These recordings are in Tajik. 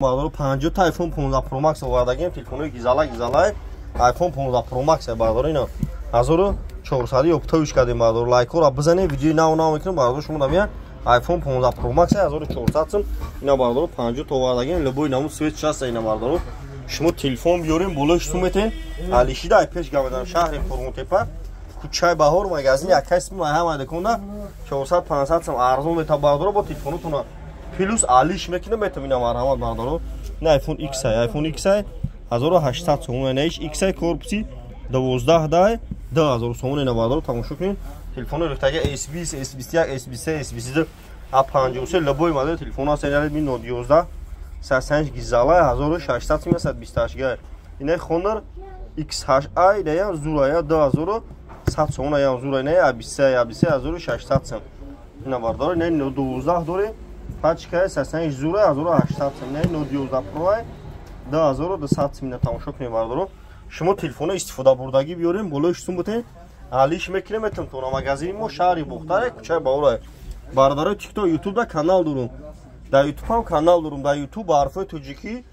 Бародаро, 50 та iPhone 15 Pro Max овардагем, телефонҳои гизала гизалай. iPhone 15 Pro Max, бародаро, ина 1400 оптовиш кардем. Бародаро, лайкҳоро бизанед, видеои нав нав мекунем. Бародаро, шумо дамия iPhone 15 Pro Max 1400 сум. Ина, бародаро, 50 та овардагем, любой намуд цвет шаста. Ина, бародаро, шумо телефон биёрем, болои сум метен алишида. Ай пеш гамедам, шаҳри Қурғонтепа, кӯчаи Баҳор, магазини акай сми ҳама деконда 400 500 сум арзон мета. Бародаро, бо телефонотона плюс алиш мекунем, метам. Ина, марҳамат, бародаро, ина iPhone X, iPhone X 1800 сомон. Ина X корпуси 12 дай 2000 сомон. Ина, бародаро, тамошо кунед, телефони рехтага S20, S21, S23, S22, A53, любой модел телефон аст. Ина Redmi Note 11 35 гизала 1600 сум, 128 га. Ина Honor X8i, ина зура 2100 сомон, ям зура. Ина A23, A23 1600 сум. Ина, бародаро, ина Note 12 дорем, пачка 35 зура 1800 сум. Ина Note 11 Pro 2200 сум. Ина тамошо кунед, бародаро, шумо телефоно истифода бурдагӣ биёрем, болои сум бутен, алиш мекунем, метам тона. Магазини мо шаҳри Бохтаре, кӯчаи Баҳора. Бародарои ТикТок, Ютубда канал дорум, дар Ютуб ҳам канал дорум. Дар Ютуб ба ҳарфҳои тоҷикӣ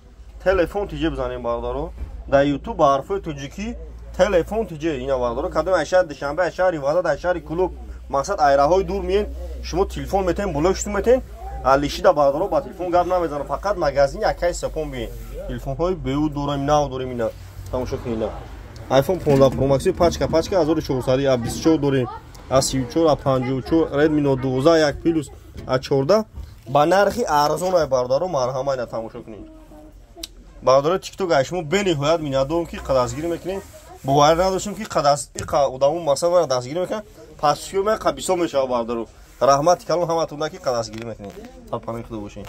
«Телефон тиҷе» бизанем, бародаро, дар Ютуб ба ҳарфҳои тоҷикӣ «Телефон тиҷе». Ина, бародаро, кадом ай шаҳри Душанбе, ай шаҳри Ваҳдат, ай шаҳри Кулоб, мақсад, айраҳои дур миен, шумо телефон метен, болои сум метен, алишида. Бародаро, ба телефон гап намезанам, фақат магазини акай Сапон биен. Телефонҳои беу дорем, нав дорем. Ина тамошо кунед, ина iPhone 15 Pro Max пачка пачка 1400, A24 дорем, A34, A54, Redmi Note 12 1 плюс, A14 ба нархи арзон ай. Бародаро, марҳама, ина тамошо кунед. Бародаро, ТикТок, ай шумо бениҳоят миннатдорам, ки дастгирӣ мекунед. Боварӣ надоштем, ки одамо масалан дастгирӣ мекунанд, пасчиё меқа бисёр мешавад. Бародаро, раҳмати калон ҳаматонда, ки дастгирӣ мекунед. Сарпанои Худо бошед.